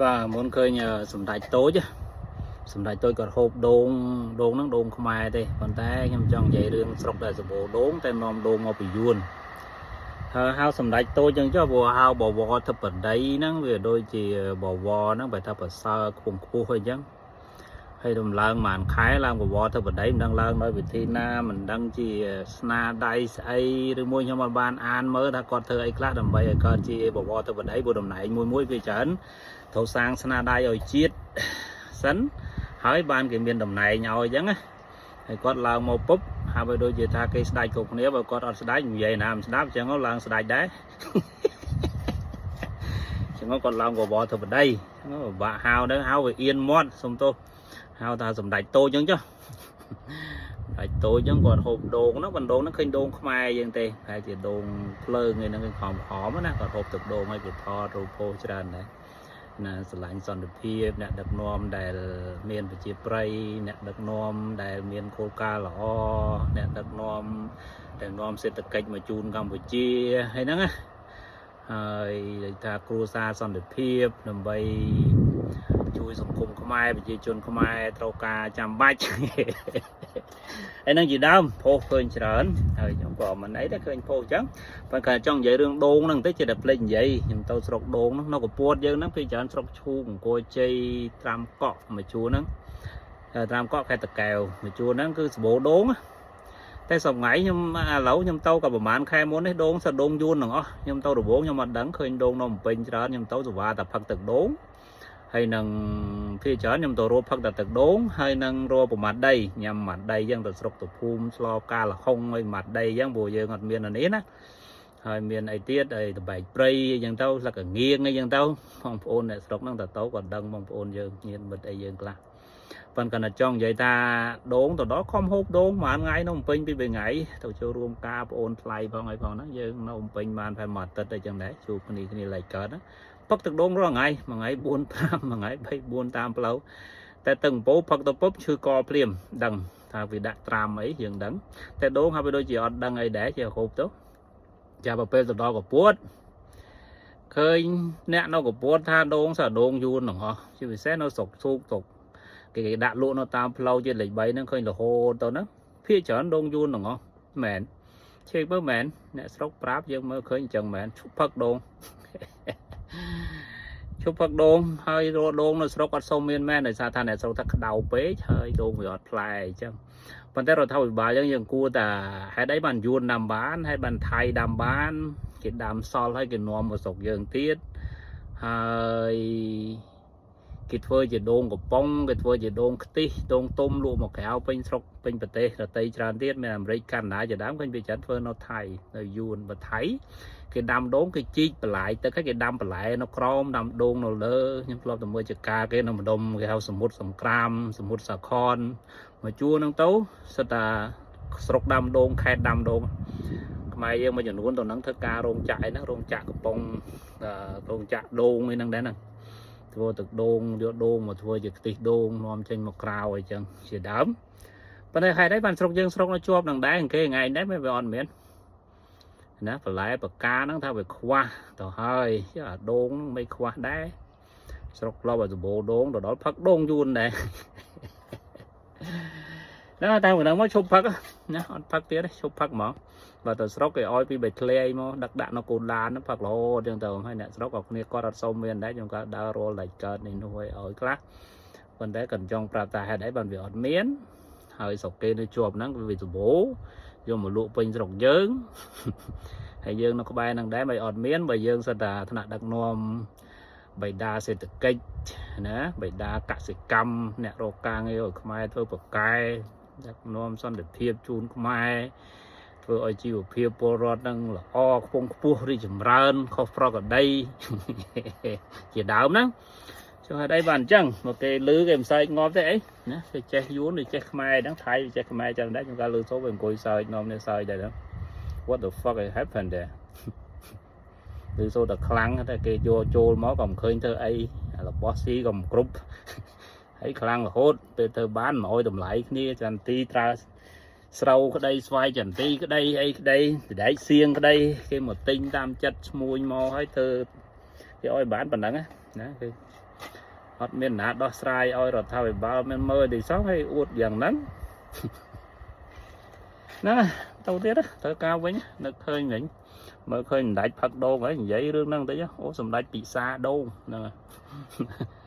បាទមុនឃើញសម្ដេចតូចសម្ដេចតូចគាត់ហូបដូងដូងហ្នឹងដូងខ្មែរទេប៉ុន្តែខ្ញុំចង់និយាយរឿងស្រុកដែលសម្បូរដូងតែនាំដូងមកពីយួនហើយហៅសម្ដេចតូចចឹងចុះព្រោះហៅបវរធិបតីហ្នឹងវាដូចជាបវរហ្នឹងបែរថាប្រសើរខ្ពង់ខ្ពស់អីចឹងហើយដំឡើងប្រហែលខែឡើងបវរធិបតីមិនដឹងឡើងដោយវិធីណាមិនដឹងជាស្នាដៃស្អីឬមួយខ្ញុំអត់បានអានមើលថាគាត់ធ្វើអីខ្លះដើម្បីឲ្យកើតជាបវរធិបតីព្រោះតំណែងមួយមួយវាច្រើនត្រូវសាងស្នាដៃឲ្យជាតិសិនហើយបានគេមានតំណែងឲ្យអញ្ចឹងណាហើយគាត់ឡើងមកពុបហើយបើដូចជាថាគេស្ដាច់គ្រប់គ្នាបើគាត់អត់ស្ដាច់និយាយណាមិនស្ដាប់អញ្ចឹងឡើងស្ដាច់ដែរអញ្ចឹងគាត់ឡើងបវរធិបតីអញ្ចឹងពិបាកហៅទៅហៅវាអៀនមាត់សុំទោសហៅថាសម្ដេចតូចអញ្ចឹងចុះសម្ដេចតូចអញ្ចឹងគាត់ហូបដូងហ្នឹងបណ្ដូងហ្នឹងឃើញដូងខ្មែរយើងទេប្រហែលជាដូងភ្លើងឯហ្នឹងគឺខំខំណាគាត់ហូបទឹកដូងឲ្យគេថតរូបផូសច្រើនដែរណាស្រឡាញ់សន្តិភាពអ្នកដឹកនាំដែលមានប្រជាប្រិយអ្នកដឹកនាំដែលមានគោលការណ៍ល្អអ្នកដឹកនាំដែលនាំសេដ្ឋកិច្ចមកជូនកម្ពុជាហើយហ្នឹងណាហើយដូចថាគ្រួសារសន្តិភាពដើម្បីជួយសង្គមខ្មែរប្រជាជនខ្មែរត្រូវការចាំបាច់ ហើយនឹងជាដើមផុសឃើញច្រើនហើយខ្ញុំក៏មិនអីដែរឃើញផុសអញ្ចឹងប៉ុន្តែចង់និយាយរឿងដូងហ្នឹងតិចចេះតែភ្លេចនិយាយខ្ញុំទៅស្រុកដូងហ្នឹងនៅកពតយើងហ្នឹងពេលច្រើនស្រុកឈូកអង្គរជ័យត្រាំកក់មួយជួរហ្នឹងត្រាំកក់ខេត្តតាកែវមួយជួរហ្នឹងគឺសម្បូរដូងតែសប្ងៃខ្ញុំឥឡូវខ្ញុំទៅក៏ប្រហែលខែមុននេះដូងសដូងយួនទាំងអស់ខ្ញុំទៅរវងខ្ញុំអត់ដឹងឃើញដូងនៅភ្នំពេញច្រើនខ្ញុំទៅសវ៉ាតែផឹកទឹកដូងហើយនឹងភាគច្រើនខ្ញុំទៅរកផឹកតែទឹកដូងហើយនឹងរកប្រមាត់ដីញ៉ាំម៉ាត់ដីអញ្ចឹងទៅស្រុកទៅភូមិស្លកាលហុងហើយម៉ាត់ដីអញ្ចឹងព្រោះយើងអត់មានអានេះណាហើយមានអីទៀតអីតបែកព្រៃអញ្ចឹងទៅស្លឹកកងៀងអីចឹងទៅបងប្អូនអ្នកស្រុកហ្នឹងទៅទៅក៏ដឹងបងប្អូនយើងញាតិមិត្តអីយើងខ្លះប៉ុន្តែគាត់ចង់និយាយថាដូងទៅដល់ខំហូបដូងប្រហែលថ្ងៃនៅភ្នំពេញពីរថ្ងៃទៅចូលរួមការប្អូនថ្លៃផងអីផងហ្នឹងយើងនៅភ្នំពេញបានប្រហែលមួយអាទិត្យអីចឹងដែរជួបគ្នាគ្នាឡៃកើតណាផឹកទឹកដូងរាល់ថ្ងៃមួយថ្ងៃ4 5មួយថ្ងៃ3 4តាមផ្លូវតែទឹកអំពូផឹកទៅពុបឈឺកភ្លាមដឹងថាវាដាក់ត្រាំអីយើងដឹងតែដូងហាក់បីដូចជាអត់ដឹងអីដែរជាហូបទៅចាប់ទៅពេលទៅដល់កពតឃើញអ្នកនៅកពតថាដូងសដូងយួនទាំងអស់ជាពិសេសនៅស្រុកឈូកស្រុកគេគេដាក់លក់នៅតាមផ្លូវជាតិលេខ3ហ្នឹងឃើញរហូតទៅហ្នឹងភាគច្រើនដូងយួនទាំងអស់មែនឆេកមើលមែនអ្នកស្រុកប្រាប់យើងមើលឃើញអញ្ចឹងមែនឈប់ផឹកដូង ឈប់ផឹកដូងហើយរកដូងនៅស្រុកអត់សូវមានមែនដោយសារថាអ្នកស្រុកថាក្តៅពេកហើយដូងវាអត់ផ្លែអញ្ចឹងប៉ុន្តែរដ្ឋាភិបាលយើងយើងគួរតែហេតុអីបានយួនដាំបានហេតុបានថៃដាំបានគេដាំសល់ហើយគេនាំមកស្រុកយើងទៀតហើយគេធ្វើជាដូងកំប៉ុងគេធ្វើជាដូងខ្ទិះដូងទុំលក់មកក្រៅពេញស្រុកពេញប្រទេសដទៃច្រើនទៀតមានអាមេរិកកាណាដាជាដើមឃើញវាច្រើនធ្វើនៅថៃនៅយួនបើថៃ គេដាំដូងគេជីកបន្លាយទឹកហើយគេដាំបន្លែនៅក្រោមដាំដូងនៅលើខ្ញុំធ្លាប់តែមើលចការគេនៅម្ដុំគេហៅសមុទ្រសង្គ្រាមសមុទ្រសាខនមកជួរហ្នឹងទៅសិតតាស្រុកដាំដូងខេត្តដាំដូងខ្មែរយើងមួយចំនួនទៅហ្នឹងធ្វើការរោងចក្រអីហ្នឹងរោងចក្រកំប៉ុងរោងចក្រដូងអីហ្នឹងដែរហ្នឹងធ្វើទឹកដូងយកដូងមកធ្វើជាខ្ទិះដូងនាំចេញមកក្រៅអីចឹងជាដើមប៉ុន្តែហេតុអីបានស្រុកយើងស្រុកនៅជាប់នឹងដែរគេថ្ងៃដែរវាអត់មានណាបន្លែបកាហ្នឹងថាវាខ្វះទៅហើយអាដូងហ្នឹងមិនខ្វះដែរស្រុកធ្លាប់ឲ្យសម្បូរដូងទៅដល់ផឹកដូងយួនដែរណាតែម្ដងមកឈប់ផឹកណាអត់ផឹកទៀតទេឈប់ផឹកហ្មងបើទៅស្រុកគេឲ្យពីបៃធ្លាយមកដឹកដាក់នៅកូនឡានផឹករហូតចឹងទៅហើយអ្នកស្រុកក៏គ្នាគាត់អត់សូវមានដែរខ្ញុំក៏ដើររលដាច់កើតនេះនោះឲ្យឲ្យខ្លះប៉ុន្តែក៏ចង់ប្រាប់ថាហេតុអីបានវាអត់មានហើយស្រុកគេនៅជាប់ហ្នឹងវាសម្បូរយកមកលក់ពេញស្រុកយើង ហើយយើងនៅក្បែរហ្នឹងដែរមិនអត់មានបើយើងសិតតែថ្នាក់ដឹកនាំបៃតាសេដ្ឋកិច្ចណាបៃតាកសិកម្មអ្នករកការងារឲ្យខ្មែរធ្វើប្រកែដឹកនាំសន្តិភាពជូនខ្មែរធ្វើឲ្យជីវភាពពលរដ្ឋនឹងល្អខ្ពង់ខ្ពស់រីកចម្រើនខុសប្រក្រតី ជាដើមហ្នឹងចុះហេតុអីបានអញ្ចឹងមកគេលឺគេមិនសើចងាប់ទេអីណាគេចេះយួនឬចេះខ្មែរហ្នឹងថៃចេះខ្មែរចឹងដែរខ្ញុំកាលលឺសូវវាអង្គុយសើចនាំនេះសើចដែរហ្នឹង What the fuck is happened there? ឬសូតែខ្លាំងតែគេយកចូលមកក៏មិនឃើញធ្វើអីរបស់ស៊ីក៏មិនគ្រប់ហើយខ្លាំងរហូតពេលធ្វើបានមកឲ្យតម្លៃគ្នាចន្ទីត្រើស្រូវក្តីស្វាយចន្ទីក្តីអីក្តីសដែកសៀងក្តីគេមកទិញតាមចិត្តឈ្មួញមកហើយធ្វើគេឲ្យបានប៉ុណ្ណឹងណាគេ អត់មានណាដោះស្រាយឲ្យរដ្ឋាភិបាលមានមើលទេសោះហើយអួតយ៉ាងហ្នឹងណាទៅទៀតត្រូវការវិញនឹកឃើញវិញមើលឃើញសម្ដេចផឹកដូងហើយនិយាយរឿងហ្នឹងតិចអូសម្ដេចពិសាដូងហ្នឹង។